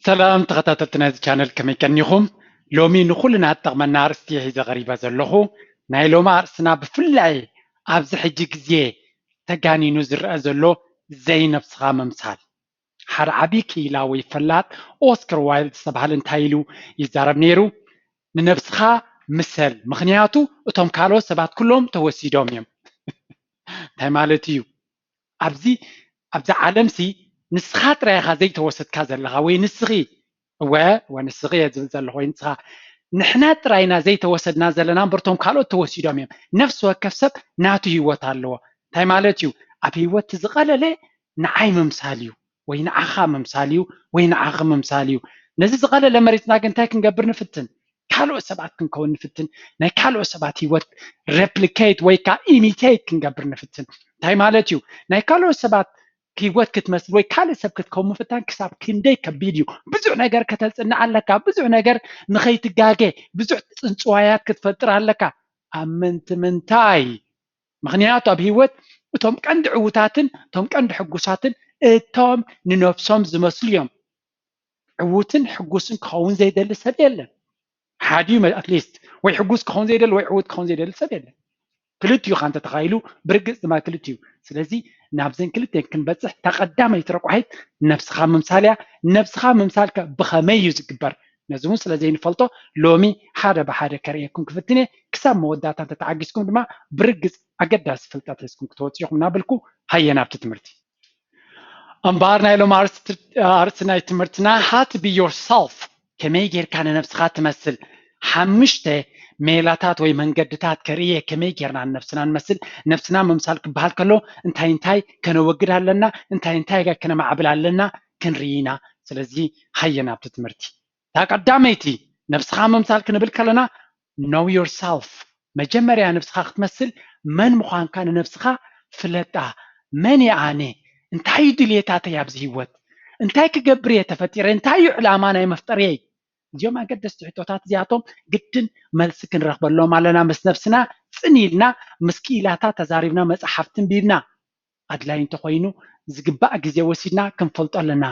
ሰላም ተኸታተልቲ ናይዚ ቻነል፣ ከመይ ቀኒኹም? ሎሚ ንኹልና እትጠቕመና ኣርእስቲ ሒዘ ቀሪበ ዘለኹ። ናይ ሎሚ ኣርእስትና ብፍላይ ኣብዚ ሕጂ ግዜ ተጋኒኑ ዝረአ ዘሎ ዘይነብስኻ ምምሳል። ሓደ ዓቢ ክኢላ ወይ ፈላጥ ኦስከር ዋይልድ ዝተባህለ እንታይ ኢሉ ይዛረብ ነይሩ? ንነብስኻ ምሰል፣ ምኽንያቱ እቶም ካልኦት ሰባት ኩሎም ተወሲዶም እዮም። እንታይ ማለት እዩ? ኣብዚ ኣብዛ ዓለምሲ ንስኻ ጥራይ ኢኻ ዘይተወሰድካ ዘለኻ፣ ወይ ንስኺ፣ እወ እወ ንስኺ እየ ዝብል ዘለኹ፣ ወይ ንስኻ። ንሕና ጥራይና ዘይተወሰድና ዘለና እምበር እቶም ካልኦት ተወሲዶም እዮም። ነፍሲ ወከፍ ሰብ ናቱ ህይወት ኣለዎ። እንታይ ማለት እዩ? ኣብ ህይወት ዝቐለለ ንዓይ ምምሳል እዩ፣ ወይ ንዓኻ ምምሳል እዩ፣ ወይ ንዓኺ ምምሳል እዩ። ነዚ ዝቐለለ መሪጽና ግን እንታይ ክንገብር ንፍትን? ካልኦት ሰባት ክንከውን ንፍትን። ናይ ካልኦት ሰባት ህይወት ሬፕሊኬት ወይ ከዓ ኢሚቴት ክንገብር ንፍትን። እንታይ ማለት እዩ? ናይ ካልኦት ሰባት ህይወት ክትመስል ወይ ካልእ ሰብ ክትከውን ምፍታን ክሳብ ክንደይ ከቢድ እዩ። ብዙሕ ነገር ከተጽንዕ ኣለካ፣ ብዙሕ ነገር ንኸይትጋገ ብዙሕ ጽንጽዋያት ክትፈጥር ኣለካ። ኣብ ምንቲ ምንታይ? ምኽንያቱ ኣብ ህይወት እቶም ቀንዲ ዕዉታትን እቶም ቀንዲ ሕጉሳትን እቶም ንነብሶም ዝመስሉ እዮም። ዕዉትን ሕጉስን ክኸውን ዘይደሊ ሰብ የለን። ሓዲኡ ኣትሊስት ወይ ሕጉስ ክኸውን ዘይደሊ ወይ ዕዉት ክኸውን ዘይደሊ ሰብ የለን። ክልቲኡ ካ እንተተኻኢሉ ብርግጽ ድማ ክልቲኡ። ስለዚ ናብዘን ክልቲኤን ክንበጽሕ እታ ቀዳመይቲ ረቋሒት ነብስኻ ምምሳል እያ። ነብስኻ ምምሳል ከ ብኸመይ እዩ ዝግበር? ነዚ እውን ስለ ዘይንፈልጦ ሎሚ ሓደ ብሓደ ከርእየኩም ክፍትን እየ። ክሳብ መወዳእታ እንተተዓጊስኩም ድማ ብርግጽ ኣገዳሲ ፍልጠት ሒዝኩም ክትወጽኡ ኢኹም እናበልኩ ሃየ ናብቲ ትምህርቲ። እምበኣር ናይ ሎም ኣርእስቲ ናይ ትምህርትና how to be yourself፣ ከመይ ጌርካ ንነብስኻ ትመስል፣ ሓሙሽተ ሜላታት ወይ መንገድታት ከርእየ ከመይ ጌርና ንነብስና ንመስል። ነብስና ምምሳል ክበሃል ከሎ እንታይ እንታይ ከነወግድ ኣለና፣ እንታይ እንታይ ከነማዕብል ኣለና ክንርኢ ኢና። ስለዚ ሃየ ናብቲ ትምህርቲ። እታ ቀዳመይቲ ነብስኻ ምምሳል ክንብል ከለና know yourself፣ መጀመርያ ነብስኻ ክትመስል መን ምዃንካ ንነብስኻ ፍለጣ። መን እየ ኣነ? እንታይ እዩ ድልየታተይ ኣብዚ ህይወት? እንታይ ክገብር እየ ተፈጢረ? እንታይ እዩ ዕላማ ናይ መፍጠርየይ? እዚኦም ኣገደስቲ ሕቶታት እዚኣቶም ግድን መልሲ ክንረኽበሎም ኣለና። ምስ ነብስና ጽን ኢልና፣ ምስ ክኢላታት ተዛሪብና፣ መጽሓፍቲ ኣንቢብና፣ ኣድላይ እንተኾይኑ ዝግባእ ግዜ ወሲድና ክንፈልጦ ኣለና።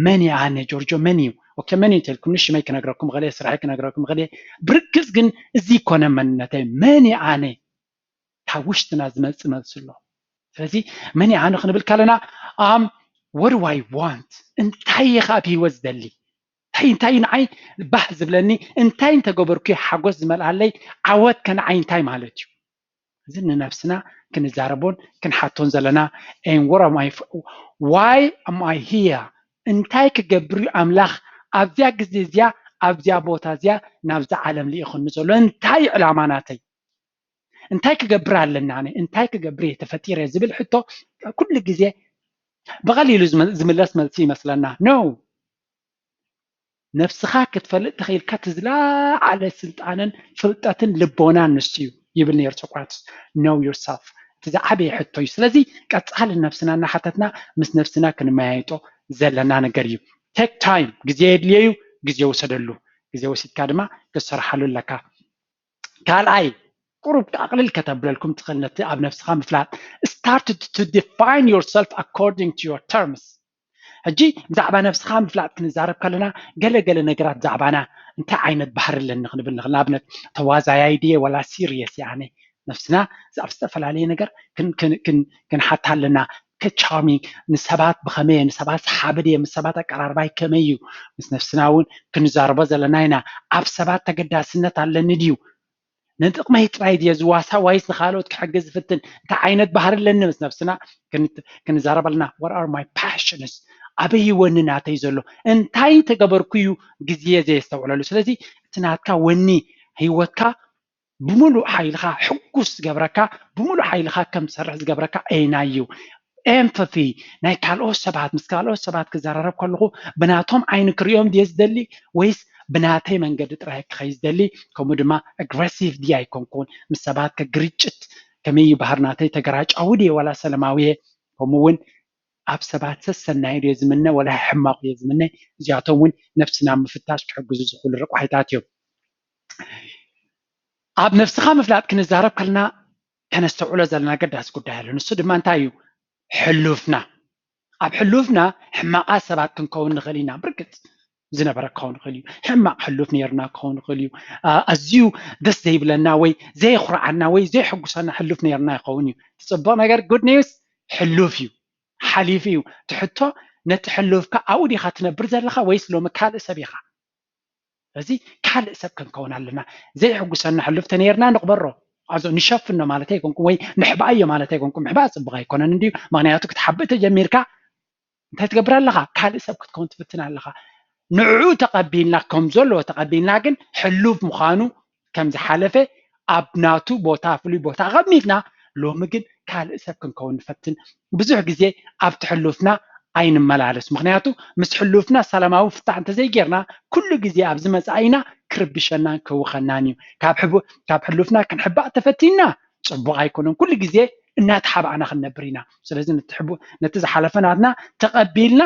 መን እየ ኣነ? ጆርጆ መን እዩ? ኦኬ፣ መን እዩ እንተልኩምኒ ሽመይ ክነግረኩም እኽእል እየ፣ ስራሐይ ክነግረኩም እኽእል እየ። ብርግጽ ግን እዚ ይኮነ መንነተይ። መን እየ ኣነ? ካብ ውሽጥና ዝመጽእ መልሲ ኣሎ። ስለዚ መን እየ ኣነ ክንብል ከለና፣ ኣም what do I want? እንታይ እየ ካብ ህይወት ዝደሊ? እንታይ እንታይ እዩ ንዓይ ባህ ዝብለኒ? እንታይ እንተገበርኩ እዩ ሓጎስ ዝመልኣለይ፣ ዓወት ከ ንዓይ እንታይ ማለት እዩ? እዚ ንነብስና ክንዛረቦን ክንሓቶን ዘለና። And what am I, why am I here? እንታይ ክገብር እዩ ኣምላኽ ኣብዚያ ግዜ እዚኣ ኣብዚያ ቦታ እዚኣ ናብዛ ዓለም ልኢኹኒ ዘሎ? እንታይ እዩ ዕላማ ናተይ? እንታይ ክገብር ኣለና ኣነ? እንታይ ክገብር እየ ተፈጢረ ዝብል ሕቶ ኩሉ ግዜ ብቐሊሉ ዝመ- ዝምለስ መልሲ ይመስለና። No። ነብስኻ ክትፈልጥ ተኽኢልካ እቲ ዝለዓለ ስልጣንን ፍልጠትን ልቦናን ንሱ እዩ ይብል ነይሩ ሶቅራጥስ። Know yourself፣ እቲ ዝዓበየ ሕቶ እዩ። ስለዚ ቀጻሊ ነብስና እናሓተትና ምስ ነብስና ክንመያየጦ ዘለና ነገር እዩ። Take time፣ ግዜ የድልዮ እዩ። ግዜ ውሰደሉ። ግዜ ወሲድካ ድማ ክትሰርሓሉ ኣለካ። ካልኣይ፣ ቁሩብ ኣቕልል ከተብለልኩም ትኽእል ነቲ ኣብ ነብስኻ ምፍላጥ። Start to define yourself according to your terms። ሕጂ ብዛዕባ ነብስኻ ምፍላጥ ክንዛረብ ከለና ገለ ገለ ነገራት ብዛዕባና እንታይ ዓይነት ባህሪ ኣለኒ ክንብል ንኽእል። ንኣብነት ተዋዛያይ ድየ ዋላ ሲሪየስ እየ ኣነ? ነብስና ኣብ ዝተፈላለየ ነገር ክን- ክን- ክን- ክንሓታ ኣለና። ከ charming ንሰባት ብኸመይ እየ? ንሰባት ሰሓቢ ድየ? ምስ ሰባት ኣቀራርባይ ከመይ እዩ? ምስ ነብስና እውን ክንዛረቦ ዘለና ኢና። ኣብ ሰባት ተገዳስነት ኣለኒ ድዩ? ንጥቕመይ ጥራይ ድየ ዝዋሳ ዋይስ ንኻልኦት ክሕግዝ ዝፍትን? እንታይ ዓይነት ባህሪ ኣለኒ? ምስ ነብስና ክን- ክንዛረብ ኣለና። What are my passions? ኣበይ ወኒ ናተይ ዘሎ? እንታይ እንተገበርኩ እዩ ግዜ ዘየስተውዕለሉ? ስለዚ እቲ ናትካ ወኒ ህይወትካ ብምሉእ ሓይልኻ ሕጉስ ዝገብረካ፣ ብምሉእ ሓይልኻ ከም ትሰርሕ ዝገብረካ ኤናይ እዩ። ኤምፓቲ፣ ናይ ካልኦት ሰባት፣ ምስ ካልኦት ሰባት ክዘራረብ ከለኹ ብናቶም ዓይኒ ክርእዮም ድየ ዝደሊ ወይስ ብናተይ መንገዲ ጥራይ ክኸይድ ዝደሊ? ከምኡ ድማ ኣግረሲቭ ድየ ኣይኮንኩን? ምስ ሰባት ከግርጭት ከመይ እዩ ባህር ናተይ? ተገራጫዊ ድየ ዋላ ሰላማዊ እየ? ከምኡ እውን ኣብ ሰባት ሰሰናዩ ድየ ዝምነ ወላ ሕማቕ ድየ ዝምነ? እዚኣቶም እውን ነብስና ምፍታሽ ክሕግዙ ዝኽእሉ ረቋሒታት እዮም። ኣብ ነብስኻ ምፍላጥ ክንዛረብ ከለና ከነስተውዕሎ ዘለና ኣገዳሲ ጉዳይ ኣሎ። ንሱ ድማ እንታይ እዩ? ሕሉፍና። ኣብ ሕሉፍና ሕማቓት ሰባት ክንከውን ንኽእል ኢና። ብርግጽ ዝነበረ ክኸውን ይኽእል እዩ። ሕማቕ ሕሉፍ ነይርና ክኸውን ይኽእል እዩ። ኣዝዩ ደስ ዘይብለና ወይ ዘየኹርዓና ወይ ዘየሐጉሰና ሕሉፍ ነይርና ይኸውን እዩ። እቲ ፅቡቕ ነገር፣ good news፣ ሕሉፍ እዩ፣ ሓሊፉ እዩ። እቲ ሕቶ፣ ነቲ ሕሉፍካ ኣብኡ ዲኻ ትነብር ዘለኻ ወይስ ሎሚ ካልእ ሰብ ኢኻ? እዚ ካልእ ሰብ ክንከውን ኣለና። ዘየሐጉሰና ሕሉፍ ተነይርና ንቕበሮ። ኣዞ ንሸፍኖ ማለት ኣይኮንኩም ወይ ንሕባእዮ ማለት ኣይኮንኩም። ምሕባእ ፅቡቕ ኣይኮነን እንድዩ። ምክንያቱ ክትሓብእ ተጀሚርካ እንታይ ትገብር ኣለኻ? ካልእ ሰብ ክትከውን ትፍትን ኣለኻ። ንዕኡ ተቐቢልና፣ ከም ዘለዎ ተቐቢልና፣ ግን ሕሉፍ ምዃኑ ከም ዝሓለፈ ኣብ ናቱ ቦታ፣ ፍሉይ ቦታ ኣቐሚጥና፣ ሎሚ ግን ካልእ ሰብ ክንከውን ንፈትን። ብዙሕ ግዜ ኣብቲ ሕሉፍና ኣይንመላለስ። ምክንያቱ ምስ ሕሉፍና ሰላማዊ ፍታሕ እንተዘይጌርና፣ ኩሉ ግዜ ኣብዚ መጻኢና ክርብሸናን ክህውኸናን እዩ። ካብ ሕቡ-፣ ካብ ሕሉፍና ክንሕባእ ተፈቲንና፣ ጽቡቕ ኣይኮነን። ኩሉ ግዜ እናተሓባእና ክንነብር ኢና። ስለዚ ነቲ ሕቡ-፣ ነቲ ዝሓለፈ ናትና ተቐቢልና፣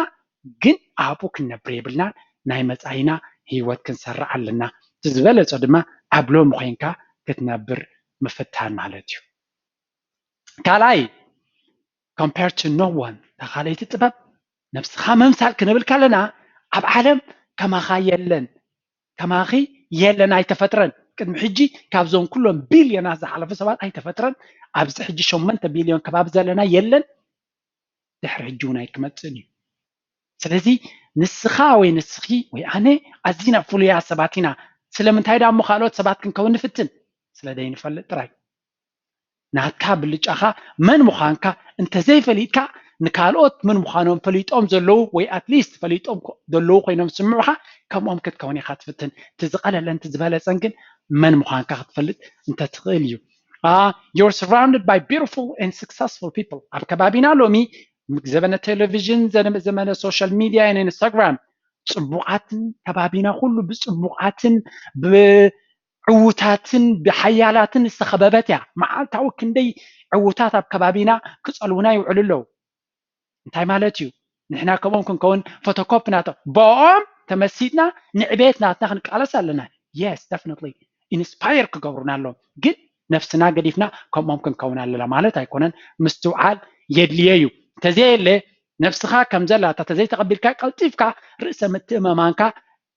ግን ኣብኡ ክንነብር የብልናን። ናይ መጻኢና ህይወት ክንሰርዕ ኣለና። እቲ ዝበለጸ ድማ ኣብ ሎሚ ኮይንካ ክትነብር ምፍታን ማለት እዩ። ካልኣይ፣ compare to no one፣ እታ ካልኣይቲ ጥበብ ነብስኻ ምምሳል ክንብል ከለና፣ ኣብ ዓለም ከማኻ የለን፣ ከማኺ የለን፣ ኣይተፈጥረን። ቅድሚ ሕጂ ካብዞም ኩሎም ቢልዮናት ዝሓለፉ ሰባት ኣይተፈጥረን። ኣብዚ ሕጂ ሸሞንተ ቢልዮን ከባቢ ዘለና የለን፣ ድሕሪ ሕጂ እውን ኣይክመጽእን እዩ። ስለዚ ንስኻ ወይ ንስኺ ወይ ኣነ ኣዚና ፍሉያት ሰባት ኢና። ስለምንታይ ደኣ እሞ ካልኦት ሰባት ክንከውን ንፍትን? ስለ ዘይንፈልጥ ጥራይ። ናትካ ብልጫኻ መን ምዃንካ እንተዘይፈሊጥካ፣ ንካልኦት መን ምዃኖም ፈሊጦም ዘለዉ ወይ at least ፈሊጦም ኮ-፣ ዘለዉ ኮይኖም ዝስምዑኻ፣ ከምኦም ክትከውን ኢኻ ትፍትን። እቲ ዝቐለለን እቲ ዝበለጸን ግን መን ምዃንካ ክትፈልጥ እንተትኽእል እዩ። Uh, you're surrounded by beautiful and successful people። ኣብ ከባቢና ሎሚ ዘበነ ቴሌቪዥን፣ ዘነ-፣ ዘመነ ሶሻል ሚድያ and ኢንስታግራም፣ ጽቡቓትን፣ ከባቢና ኩሉ ብጽቡቓትን ብዕዉታትን ብሓያላትን ዝተኸበበት እያ። መዓልታዊ ክንደይ ዕዉታት ኣብ ከባቢና ክጸልዉና ይውዕሉ ኣለዉ። እንታይ ማለት እዩ? ንሕና ከምኦም ክንከውን ፎቶኮፕ ናቶ-፣ ብኦም ተመሲጥና ንዕቤት ናትና ክንቃለስ ኣለና። Yes, definitely። ኢንስፓየር ክገብሩና ኣለዎም። ግን ነፍስና ገዲፍና ከምኦም ክንከውን ኣለና ማለት ኣይኮነን። ምስትውዓል የድልዮ እዩ። ተዘየለ ነፍስኻ ከም ዘላታ ተዘይተቐቢልካ ቀልጢፍካ ርእሰ ምትእምማንካ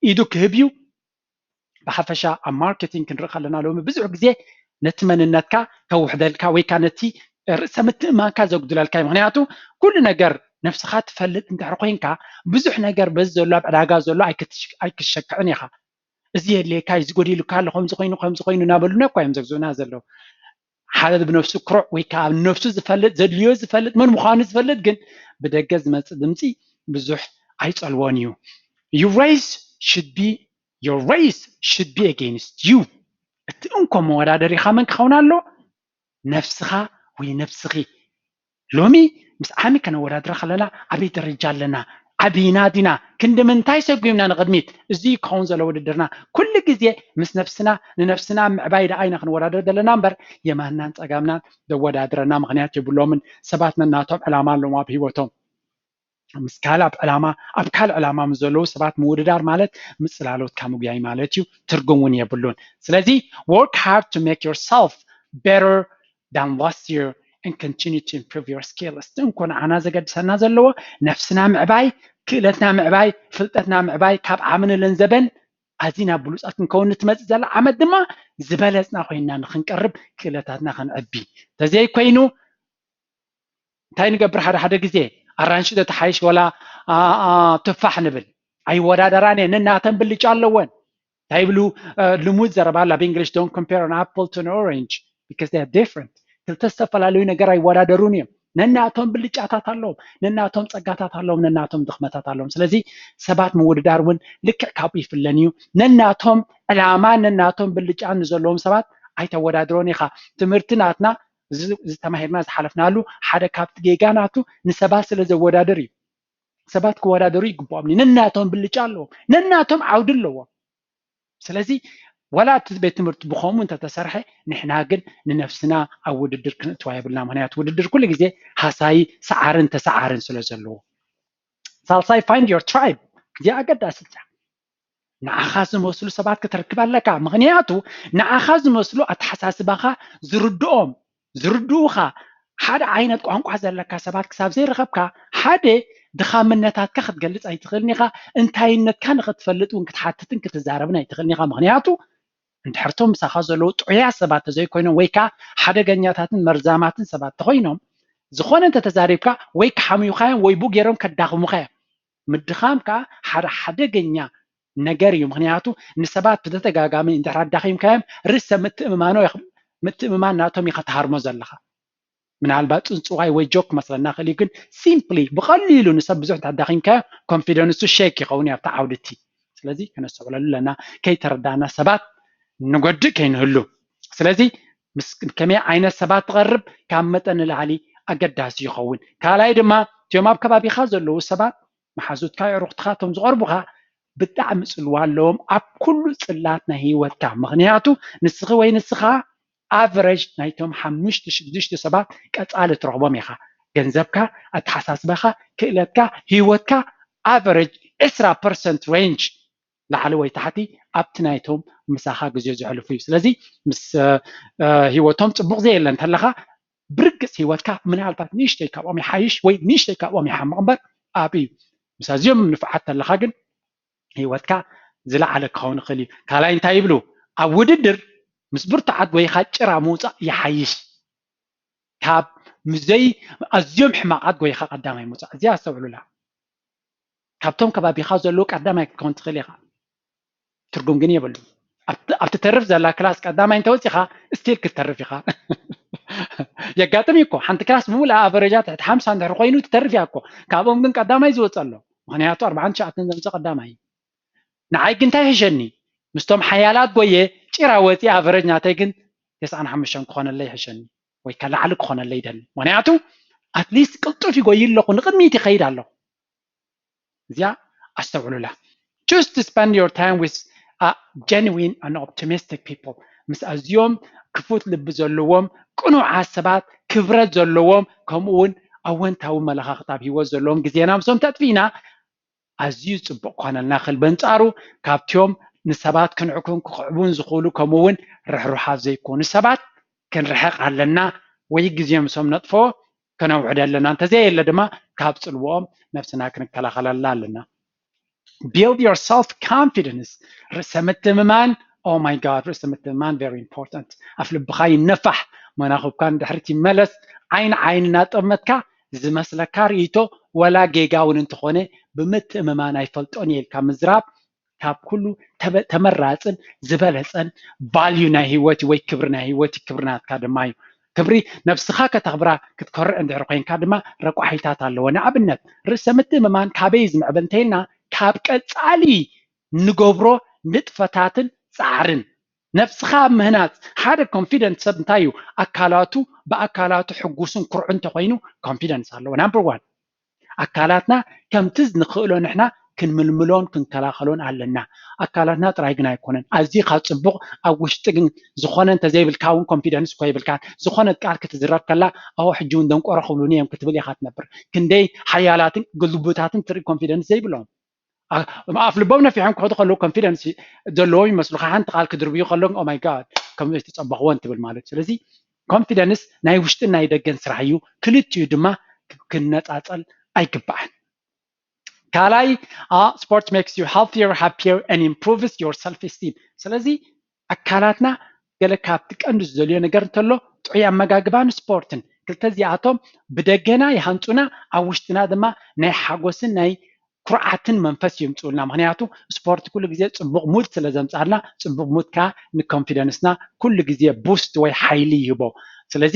ኢዱ ክህብ እዩ። ብሓፈሻ ኣብ ማርኬቲንግ ክንርኢ ከለና ሎሚ ብዙሕ ግዜ ነቲ መንነትካ ከውሕደልካ ወይ ከዓ ነቲ ርእሰ ምትእምማንካ ዘጉድለልካ እዩ። ምክንያቱ ኩሉ ነገር ነፍስኻ ትፈልጥ እንድሕር ኮይንካ ብዙሕ ነገር በዚ ዘሎ ኣብ ዕዳጋ ዘሎ ኣይክትሽ-፣ ኣይክትሸክዕን ኢኻ። እዚ የድልየካ፣ እዚ ጎዲሉካ ኣሎ፣ ከምዚ ኮይኑ፣ ከምዚ ኮይኑ እናበሉና እኳ እዮም ዘግዝኡና ዘለዉ። ሓደ ብነፍሱ ክሩዕ ወይ ከዓ ነፍሱ ዝፈልጥ፣ ዘድልዮ ዝፈልጥ፣ መን ምዃኑ ዝፈልጥ ግን ብደገ ዝመጽእ ድምፂ ብዙሕ ኣይጸልዎን እዩ። Your race should be, your race should be against you። እቲ እንኮ መወዳደሪኻ መን ክኸውን ኣሎ? ነፍስኻ ወይ ነፍስኺ። ሎሚ ምስ ዓሚ ከነወዳድራ ከለና ኣበይ ደረጃ ኣለና? ዓቢና ዲና? ክንዲ ምንታይ ሰጒምና ንቕድሚት? እዚ ክኸውን ዘሎ ውድድርና። ኩሉ ግዜ ምስ ነፍስና፣ ንነፍስና ምዕባይ ደኣ ኢና ክንወዳደር ዘለና እምበር የማንናን ጸጋምናን ዘወዳድረና ምኽንያት የብሎምን። ሰባት ነናቶም ዕላማ ኣለዎም ኣብ ህይወቶም። ምስ ካልእ ኣብ ዕላማ፣ ኣብ ካልእ ዕላማ ምስ ዘለዉ ሰባት ምውድዳር ማለት ምጽላሎትካ ምግያይ ማለት እዩ። ትርጉም እውን የብሉን። ስለዚ work hard to make yourself better than last year and continue to improve your skill። እስቲ እንኮ ንዓና ዘገድሰና ዘለዎ ነፍስና ምዕባይ፣ ክእለትና ምዕባይ፣ ፍልጠትና ምዕባይ፣ ካብ ዓሚ ንለንዘበን ኣዚና ብሉጻት ክንከውን ንትመጽእ ዘላ ዓመት ድማ ዝበለጽና ኮይንና ንኽንቀርብ ክእለታትና ከነዕቢ። ተዘይኮይኑ እንታይ ንገብር? ሓደ ሓደ ግዜ ኣራንሺ ተተሓይሽ ወላ፣ ኣ፣ ኣ፣ ትፋሕ ንብል። ኣይወዳደራን እየን፣ ነናተን ብልጫ ኣለወን። እንታይ ይብሉ? እ፣ ልሙድ ዘረባ ኣላ ብእንግሊሽ፣ "Don't compare an apple to an orange because they are different." ክልተ ዝተፈላለዩ ነገር ኣይወዳደሩን እዮም። ነናቶም ብልጫታት ኣለዎም፣ ነናቶም ጸጋታት ኣለዎም፣ ነናቶም ድኽመታት ኣለዎም። ስለዚ ሰባት ምውድዳር እውን ልክዕ ካብኡ ይፍለን እዩ። ነናቶም ዕላማ፣ ነናቶም ብልጫ ንዘለዎም ሰባት ኣይተወዳድሮን ኢኻ። ትምህርቲ ናትና፣ እዚ፣ እዚ ተማሂርና ዝሓለፍናሉ ሓደ ካብቲ ጌጋ ናቱ ንሰባት ስለ ዘወዳድር እዩ። ሰባት ክወዳደሩ ይግብኦም እዩ። ነናቶም ብልጫ ኣለዎም፣ ነናቶም ዓውዲ ኣለዎም። ስለዚ ዋላ እቲ ቤት ትምህርቲ ብኸምኡ እንተተሰርሐ፣ ንሕና ግን ንነፍስና ኣብ ውድድር ክንእትዋ የብልና። ምክንያቱ ውድድር ኩሉ ግዜ ሃሳዪ፣ ሰዓርን ተሰዓርን ስለ ዘለዎ። ሳልሳይ፣ find your tribe። እዚኣ ኣገዳሲት እያ። ንዓኻ ዝመስሉ ሰባት ክትረክብ ኣለካ። ምክንያቱ ንዓኻ ዝመስሉ ኣተሓሳስባኻ ዝርድኦም፣ ዝርድኡኻ፣ ሓደ ዓይነት ቋንቋ ዘለካ ሰባት ክሳብ ዘይረኸብካ፣ ሓደ ድኻምነታትካ ክትገልፅ ኣይትኽእልን ኢኻ። እንታይነትካ ንክትፈልጥ እውን ክትሓትትን ክትዛረብን ኣይትኽእልን ኢኻ። ምክንያቱ እንድሕርቶም ምሳኻ ዘለዉ ጥዑያት ሰባት ተዘይኮይኖም ወይ ከዓ ሓደገኛታትን መርዛማትን ሰባት ተኾይኖም ዝኾነ እንተተዛሪብካ ወይ ክሓምዩኻዮም ወይ ብኡ ገይሮም ከዳኽሙኻዮም። ምድኻም ከዓ ሓደ ሓደገኛ ነገር እዩ። ምክንያቱ ንሰባት ብተደጋጋሚ እንድሕር ኣዳኺምካዮም ርእሰ ምትእምማኖ ምትእምማን ናቶም ኢኻ ትሃርሞ ዘለኻ። ምናልባት ፅንፅዋይ ወይ ጆክ መስለና ክእል እዩ፣ ግን ሲምፕሊ ብቐሊሉ ንሰብ ብዙሕ እንተዳኺምካዮ ኮንፊደንሱ ሼክ ይኸውን እዩ ኣብቲ ዓውድቲ። ስለዚ ከነስተውዕለሉ ኣለና፣ ከይተረዳእና ሰባት ንጎድእ ከይንህሉ። ስለዚ ምስ ከመይ ዓይነት ሰባት ትቐርብ ካብ መጠን ንላዕሊ ኣገዳሲ ይኸውን። ካልኣይ ድማ እቲኦም ኣብ ከባቢኻ ዘለዉ ሰባት መሓዙትካ የዕሩኽትኻ እቶም ዝቐርቡኻ ብጣዕሚ ፅልዋ ኣለዎም ኣብ ኩሉ ፅላት ናይ ህይወትካ። ምክንያቱ ንስኺ ወይ ንስኻ ኣቨረጅ ናይቶም ሓሙሽተ ሽዱሽተ ሰባት ቀፃሊ ትረኽቦም ኢኻ። ገንዘብካ፣ ኣተሓሳስባኻ፣ ክእለትካ፣ ህይወትካ ኣቨረጅ ዕስራ ፐርሰንት ሬንጅ ላዕሊ ወይ ታሕቲ ኣብቲ ናይቶም ምሳኻ ግዜ ዘሕልፉ እዩ። ስለዚ ምስ ህይወቶም ፅቡቅ ዘየለ እንተለኻ ብርግፅ ህይወትካ ምናልባት ንእሽተይ ካብኦም ይሓይሽ ወይ ንእሽተይ ካብኦም ይሓምቕ እምበር ኣብ እዩ። ምስ ኣዝዮም ንፉዓት ተለኻ ግን ህይወትካ ዝለዓለ ክኸውን ይኽእል እዩ። ካልኣይ እንታይ ይብሉ? ኣብ ውድድር ምስ ብርቱዓት ጎይኻ ጭራ ምውፃእ ይሓይሽ ካብ ምዘይ ኣዝዮም ሕማቓት ጎይኻ ቀዳማይ ምውፃእ። እዚኣ ኣስተውዕሉላ። ካብቶም ከባቢኻ ዘለዉ ቀዳማይ ክትከውን ትኽእል ኢኻ። ትርጉም ግን የብሉ። ኣብቲ ተርፍ ዘላ ክላስ ቀዳማይ እንተወፂኻ ስቲል ክትተርፍ ኢኻ። የጋጥም እዩ እኮ ሓንቲ ክላስ ብምሉእ ኣቨረጃ ትሕቲ ሓምሳ እንድሕር ኮይኑ ትተርፍ እያ እኮ። ካብኦም ግን ቀዳማይ ዝወፀ ኣሎ። ምክንያቱ ኣርባዓን ትሽዓተን ዘምፀ ቀዳማይ እዩ። ንዓይ ግን እንታይ ይሕሸኒ? ምስቶም ሓያላት ጎየ ጭራ ወፂ ኣቨረጅ ናተይ ግን ተስዓን ሓሙሽተን ክኾነለይ ይሕሸኒ ወይ ከዓ ላዕሊ ክኾነለይ ይደሊ። ምክንያቱ ኣትሊስት ቅልጡፍ ይጎይ ኣለኹ፣ ንቅድሚት ይኸይድ ኣለኹ። እዚኣ ኣስተውዕሉላ። Choose to spend your time with genuine and optimistic people. ምስ ኣዝዮም ክፉት ልቢ ዘለዎም ቅኑዓት ሰባት፣ ክብረት ዘለዎም ከምኡ እውን ኣወንታዊ መለኻኽቲ ኣብ ህይወት ዘለዎም ግዜና ምስኦም ተጥፊእና ኣዝዩ ፅቡቅ ክኾነልና ክእል። በንፃሩ ካብቲኦም ንሰባት ክንዕኩን ክኽዕቡን ዝኽእሉ ከምኡ እውን ርሕሩሓት ዘይኮኑ ሰባት ክንርሕቕ ኣለና ወይ ግዜ ምስኦም ነጥፍኦ ከነውዕድ ኣለና። እንተዘየለ ድማ ካብ ፅልውኦም ነብስና ክንከላኸለላ ኣለና። Build your self confidence. ርእሰ ምትእምማን፣ oh my God፣ ርእሰ ምትእምማን very important። ኣፍ ልብኻ ይነፋሕ፣ መናኹብካ ንድሕሪት ይመለስ። ዓይን ዓይኒ እናጠመትካ ዝመስለካ ርእይቶ ወላ ጌጋ እውን እንተኾነ ብምትእምማን ኣይፈልጦን እየ ኢልካ ምዝራብ ካብ ኩሉ ተመራፅን ዝበለፀን ቫልዩ ናይ ህይወት ወይ ክብሪ ናይ ህይወት ክብሪ ናትካ ድማ እዩ። ክብሪ ነብስኻ ከተኽብራ ክትኮርዕ እንድሕር ኮይንካ ድማ ረቋሒታት ኣለዎ። ንኣብነት ርእሰ ምትእምማን ካበይ ዝምዕብል እንተይልና ካብ ቀፃሊ ንገብሮ ንጥፈታትን ፃዕርን። ነብስኻ ኣብ ምህናፅ ሓደ ኮንፊደንት ሰብ እንታይ እዩ? ኣካላቱ ብኣካላቱ ሕጉስን ኩርዑ እንተኮይኑ ኮንፊደንስ ኣለዎ። ናምበር ዋን ኣካላትና ከምቲ ንኽእሎ ንሕና ክንምልምሎን ክንከላኸሎን ኣለና። ኣካላትና ጥራይ ግን ኣይኮነን። ኣዝኻ ፅቡቕ ኣብ ውሽጢ ግን ዝኾነ እንተዘይብልካ እውን ኮንፊደንስ እኮ ይብልካን። ዝኾነት ቃል ክትዝረብ ከላ ኣዎ ሕጂ እውን ደንቆሮ ክብሉኒ እዮም ክትብል ኢኻ ትነብር። ክንደይ ሓያላትን ግልቡታትን ትርኢ ኮንፊደንስ ዘይብሎም ኣፍ ልቦም ነፊሖም ክኸዱ ከለዉ ኮንፊደንስ ዘለዎም ይመስሉካ። ሓንቲ ቃል ክድርብዩ ከለዉ oh my God ከም ዘይተፀበኽዎን ትብል ማለት እዩ። ስለዚ ኮንፊደንስ ናይ ውሽጥን ናይ ደገን ስራሕ እዩ። ክልቲኡ ድማ ክነፃፀል ኣይግባእን። ካልኣይ sport makes you healthier, happier and improves your self esteem። ስለዚ ኣካላትና ገለ ካብቲ ቀንዲ ዝደልዮ ነገር እንተሎ ጥዑይ ኣመጋግባን ስፖርትን ክልተ እዚኣቶም ብደገና ይሃንፁና፣ ኣብ ውሽጥና ድማ ናይ ሓጎስን ናይ ኩርዓትን መንፈስ የምፅኡልና። ምክንያቱ ስፖርት ኩሉ ግዜ ፅቡቅ ሙድ ስለ ዘምፅኣልና፣ ፅቡቅ ሙድ ከዓ ንኮንፊደንስና ኩሉ ግዜ ቡስት ወይ ሓይሊ ይህቦ። ስለዚ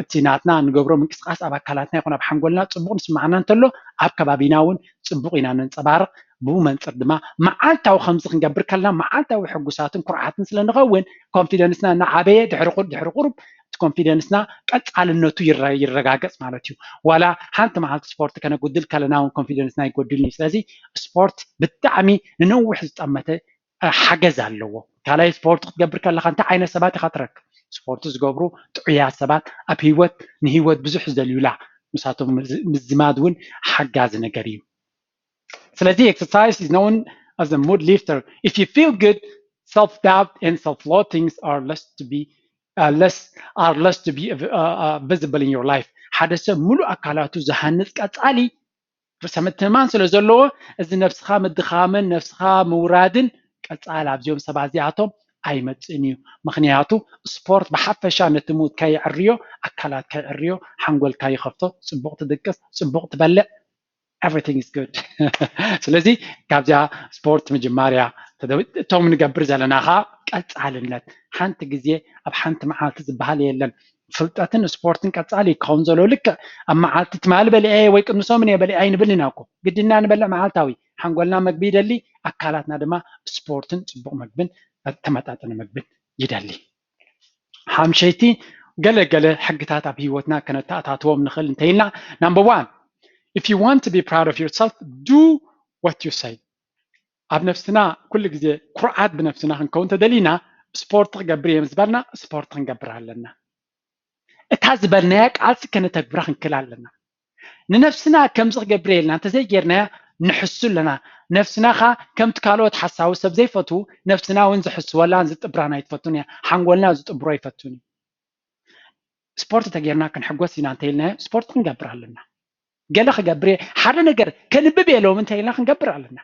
እቲ ናትና ንገብሮ ምንቅስቃስ ኣብ ኣካላትና ይኹን ኣብ ሓንጎልና ፅቡቅ ንስማዓና እንተሎ ኣብ ከባቢና እውን ፅቡቅ ኢና ነንፀባርቅ። ብኡ መንፅር ድማ መዓልታዊ ከምዚ ክንገብር ከለና መዓልታዊ ሕጉሳትን ኩርዓትን ስለ ንኸውን ኮንፊደንስና እናዓበየ ድሕሪ ቁር ድሕሪ ቁሩብ እቲ ኮንፊደንስና ቀፃልነቱ ይረጋገፅ ማለት እዩ። ዋላ ሓንቲ መዓልቲ ስፖርት ከነጉድል ከለና እውን ኮንፊደንስና ይጎድልን እዩ። ስለዚ ስፖርት ብጣዕሚ ንነዊሕ ዝጠመተ ሓገዝ ኣለዎ። ካልኣይ ስፖርት ክትገብር ከለካ እንታይ ዓይነት ሰባት ኢካ ትረክብ? ስፖርት ዝገብሩ ጥዑያት ሰባት ኣብ ህይወት ንህይወት ብዙሕ ዝደልዩላ ምሳቶም ምዝማድ እውን ሓጋዚ ነገር እዩ። ስለዚ exercise is known as a mood lifter. If you feel good, self doubt and self loathings are less to be uh, less are less to be uh, uh, visible in your life. ሓደ ሰብ ሙሉእ ኣካላቱ ዝሃንፅ ቀፃሊ ርእሰ ምትእምማን ስለ ዘለዎ፣ እዚ ነብስኻ ምድኻምን ነብስኻ ምውራድን ቀጻል ኣብዚኦም ሰባት እዚኣቶም ኣይመጽእን እዩ። ምኽንያቱ ስፖርት ብሓፈሻ ነቲ ሙድካ የዕርዮ፣ ኣካላትካ የዕርዮ፣ ሓንጎልካ ይኸፍቶ፣ ጽቡቕ ትድቅስ፣ ጽቡቕ ትበልዕ፣ everything is good። ስለዚ ካብዚኣ ስፖርት ምጅማርያ እቶም ንገብር ዘለና ከዓ ቀጻልነት፣ ሓንቲ ግዜ ኣብ ሓንቲ መዓልቲ ዝበሃል የለን። ፍልጠትን ስፖርትን ቀጻሊ ክኸውን ዘሎ፣ ልክዕ ኣብ መዓልቲ ትማሊ በሊዐ ወይ ቅድሚ ሰሙን እየ በሊዐ ኣይንብል ኢና እኮ። ግድና ንበልዕ መዓልታዊ። ሓንጎልና መግቢ ይደሊ፣ ኣካላትና ድማ ስፖርትን ጽቡቕ መግብን ተመጣጠነ መግብን ይደሊ። ሓምሸይቲ፣ ገለ ገለ ሕግታት ኣብ ህይወትና ከነተኣታትዎም ንኽእል እንተኢልና፣ number one, if you want to be proud of yourself, do what you say። ኣብ ነፍስና ኩሉ ግዜ ኩርዓት ብነፍስና ክንከውን እንተደሊና፣ ስፖርት ክገብር እየ ምስ በልና ስፖርት ክንገብር ኣለና። እታ ዝበልናያ ቃልሲ ከነተግብራ ክንክእል ኣለና። ንነፍስና ከምዚ ክገብር እየ ኢልና እንተዘይጌርናያ ንሕሱ ኣለና። ነፍስና ኸ ከምቲ ካልኦት ሓሳዊ ሰብ ዘይፈቱ፣ ነፍስና እውን ዝሕስወላን ዝጥብራን ኣይትፈቱን እያ። ሓንጎልና ዝጥብሮ ኣይፈቱን እዩ። ስፖርት ተጌርና ክንሕጎስ ኢና እንተኢልናዮ ስፖርት ክንገብር ኣለና። ገለ ክገብር እየ፣ ሓደ ነገር ከንብብ እየ ሎሚ እንተኢልና ክንገብር ኣለና።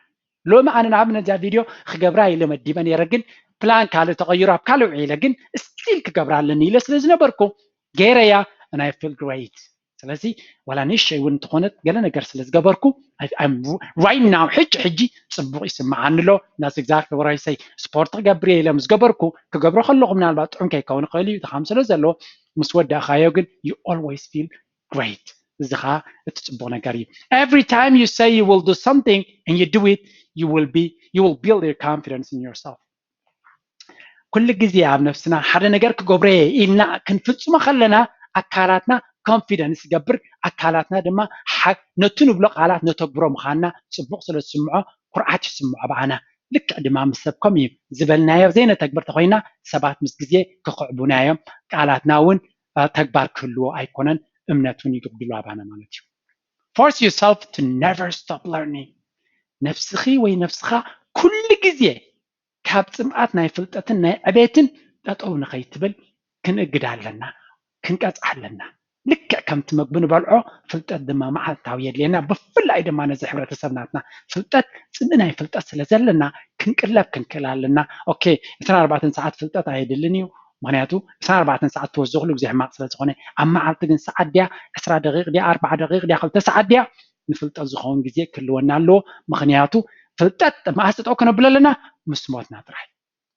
ሎሚ ኣነ ንኣብነት እዚኣ ቪድዮ ክገብራ ኢለ መዲበ ነይረ፣ ግን ፕላን ካልእ ተቐይሩ ኣብ ካልእ ውዒለ፣ ግን ስቲል ክገብራ ኣለኒ ኢለ ስለ ዝነበርኩ ገይረያ፣ and I feel great። ስለዚ ዋላ ንእሽተይ እውን እንተኾነት ገለ ነገር ስለ ዝገበርኩ፣ right now፣ ሕጂ ሕጂ ጽቡቕ ይስምዓኒ ኣሎ። That's exactly what I say። ስፖርት ክገብር እየ ኢለ ምስ ገበርኩ፣ ክገብሮ ከለኹ ምናልባት ጥዑም ከይከውን ይኽእል እዩ፣ ድኻም ስለ ዘለዎ፣ ምስ ወዳእኻዮ ግን you always feel great። እዚ ኸዓ እቲ ጽቡቕ ነገር እዩ። Every time you say you will do something and you do it, you will be, you will build your confidence in yourself። ኩሉ ግዜ ኣብ ነፍስና ሓደ ነገር ክገብሮ እየ ኢልና ክንፍጽሞ ከለና ኣካላትና ኮንፊደንስ ይገብር። ኣካላትና ድማ ሓ-፣ ነቱ ንብሎ ቃላት ነተግብሮ ምዃንና ጽቡቕ ስለ ዝስምዖ ኩርዓት ይስምዖ ብኣና። ልክዕ ድማ ምስ ሰብ ከምኡ እዩ። ዝበልናዮ ዘይነተግብር ተኾይና ሰባት ምስ ግዜ ክኽዕቡና እዮም። ቃላትና እውን፣ እ፣ ተግባር ክህልዎ ኣይኮነን፣ እምነት እውን ይጉድሎ ኣባና ማለት እዩ። Force yourself to never stop learning። ነፍስኺ ወይ ነፍስኻ ኩሉ ግዜ ካብ ጽምኣት ናይ ፍልጠትን ናይ ዕቤትን ጠጠው ንኸይትብል ክንእግድ ኣለና፣ ክንቀጽዓ ኣለና። ልክዕ ከምቲ መግቢ ንበልዖ ፍልጠት ድማ መዓልታዊ የድልየና። ብፍላይ ድማ ነዚ ሕብረተሰብ ናትና ፍልጠት፣ ጽምኢ ናይ ፍልጠት ስለ ዘለና ክንቅለብ ክንክእል ኣለና። ኦኬ፣ ዕስራን ኣርባዕተን ሰዓት ፍልጠት ኣየድልን እዩ። ምኽንያቱ ዕስራን ኣርባዕተን ሰዓት ትወስዶ ኩሉ ግዜ ሕማቕ ስለ ዝኾነ፣ ኣብ መዓልቲ ግን ሰዓት ድያ፣ ዕስራ ደቂቕ ድያ፣ ኣርብዓ ደቂቕ ድያ፣ ክልተ ሰዓት ድያ፣ ንፍልጠት ዝኸውን ግዜ ክህልወና ኣለዎ። ምኽንያቱ ፍልጠት መኣስ ጠጠው ከነብሎ ኣለና? ምስ ሞትና ጥራይ።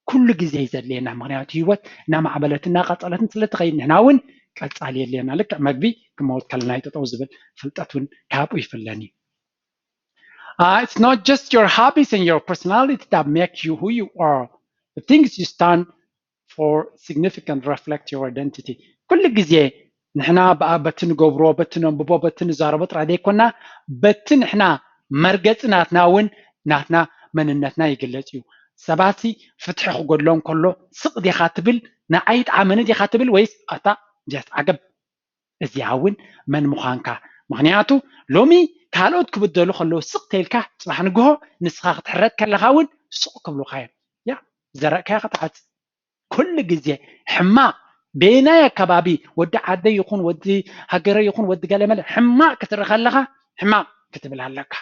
ኩሉ ግዜ እዩ ዘድልየና። ምኽንያቱ ህይወት እናማዕበለትን እናቐጸለትን ስለ ትኸይድ፣ ንሕና እውን ቀጻሊ የድልየና። ልክዕ መግቢ ክመውት ከለና እዩ ጠጠው ዝብል፣ ፍልጠት እውን ካብኡ ይፍለን እዩ። Uh, it's not just your hobbies and your personality that make you who you are. The things you stand for significant reflect your identity. ኩሉ ግዜ ንሕና ብኣ-፣ በቲ ንገብሮ፣ በቲ ነንብቦ፣ በቲ ንዛረቦ ጥራይ ዘይኮና፣ በቲ ንሕና መርገጺ ናትና እውን ናትና መንነትና ይግለጽ እዩ። ሰባትሲ ፍትሒ ክጎድሎም ከሎ ስቕ ዲኻ ትብል፣ ንዓይ ይጥዓመኒ ዲኻ ትብል ወይስ ኣታ እንድያስ ዓገብ እዚኣ እውን መን ምዃንካ። ምኽንያቱ ሎሚ ካልኦት ክብደሉ ከለዉ ስቕ ተይልካ፣ ጽባሕ ንግሆ ንስኻ ክትሕረድ ከለኻ እውን ስቕ ክብሉኻ እዮም። ያ፣ ዝዘረእካዮ ክትዓጽድ። ኩሉ ግዜ ሕማቕ በየናይ ኣከባቢ፣ ወዲ ዓደይ ይኹን ወዲ ሃገረይ ይኹን ወዲ ገለመለ፣ ሕማቕ ክትርኢ ከለኻ ሕማቕ ክትብል ኣለካ።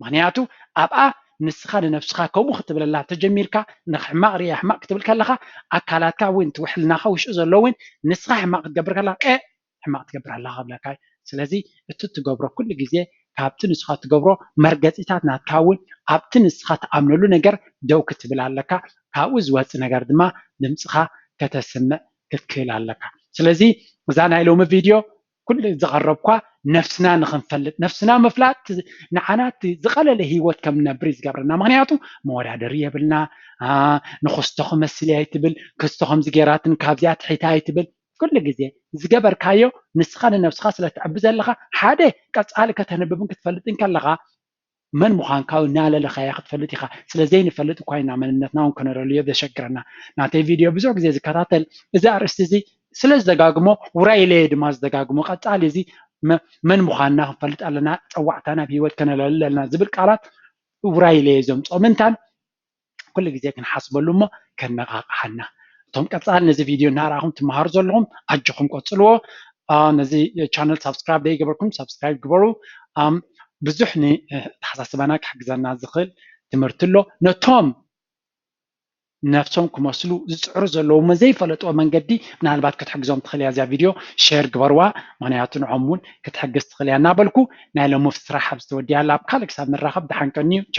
ምኽንያቱ ኣብኣ ንስኻ ንነብስኻ ከምኡ ክትብለላ ተጀሚርካ፣ ንሕማቕ ርእያ ሕማቕ ክትብል ከለኻ፣ ኣካላትካ እውን እቲ ውሕልናኻ ውሽጢ ዘሎ እውን ንስኻ ሕማቕ ክትገብር ከለኻ፣ ኤ፣ ሕማቕ ትገብር ኣለኻ ክብለካ እዩ። ስለዚ እቲ ትገብሮ ኩሉ ግዜ ካብቲ ንስኻ ትገብሮ መርገጺታት ናትካ እውን ኣብቲ ንስኻ ትኣምነሉ ነገር ደው ክትብል ኣለካ። ካብኡ ዝወጽእ ነገር ድማ ድምጽኻ ከተስምዕ ክትክእል ኣለካ። ስለዚ እዛ ናይ ሎሚ ቪድዮ ኩሉ ዘቐረብኳ ነፍስና ንኽንፈልጥ፣ ነፍስና ምፍላጥ ንዓና እቲ ዝቐለለ ህይወት ከም ንነብር እዩ ዝገብረና። ምኽንያቱ መወዳደሪ የብልና፣ አ፣ ንክስቶ ክመስል እየ ኣይትብል፣ ክስቶ ከምዚ ገይራትን ካብዚኣ ትሒታ ኣይትብል። ኩሉ ግዜ ዝገበርካዮ ንስኻ ንነብስኻ ስለ ትዕቢ ዘለኻ፣ ሓደ ቀጻሊ ከተንብብን ክትፈልጥን ከለኻ መን ምዃንካ እውን እናለለኻያ ክትፈልጥ ኢኻ። ስለ ዘይንፈልጥ እኳ ኢና መንነትና እውን ከነለልዮ ዘሸግረና። ናተይ ቪድዮ ብዙሕ ግዜ ዝከታተል እዚ ኣርእስቲ እዚ ስለ ዝደጋግሞ፣ ውራይ ኢለየ ድማ ዝደጋግሞ፣ ቀጻሊ እዚ መ-፣ መን ምዃንና ክንፈልጥ ኣለና፣ ጸዋዕታ ናብ ህይወት ከነለሊ ኣለና ዝብል ቃላት ውራይ ኢለየ ዘምጽኦ ምንታን ኩሉ ግዜ ክንሓስበሉ እሞ ከነቓቕሓና። እቶም ቀጻሊ ነዚ ቪድዮ እናረኣኹም ትመሃሩ ዘለኹም ኣጆኹም ቀጽልዎ። አ፣ ነዚ ቻነል ሳብስክራይብ ዘይገበርኩም ሳብስክራይብ ግበሩ። ኣም፣ ብዙሕ ንኣተሓሳስባና ክሕግዘና ዝኽእል ትምህርቲ ኣሎ። ነቶም ነብሶም ክመስሉ ዝፅዕሩ ዘለዉ መዘይፈለጥዎ መንገዲ ምናልባት ክትሕግዞም ትኽእል እያ እዚኣ ቪድዮ። ሼር ግበርዋ፣ ምክንያቱ ንዖም እውን ክትሕግዝ ትኽእል እያ እናበልኩ ናይ ሎሚ ስራሕ ኣብዚ ተወዲኣላ። ኣብ ካልእ ክሳብ ንራኸብ ደሓን ቀንዩ።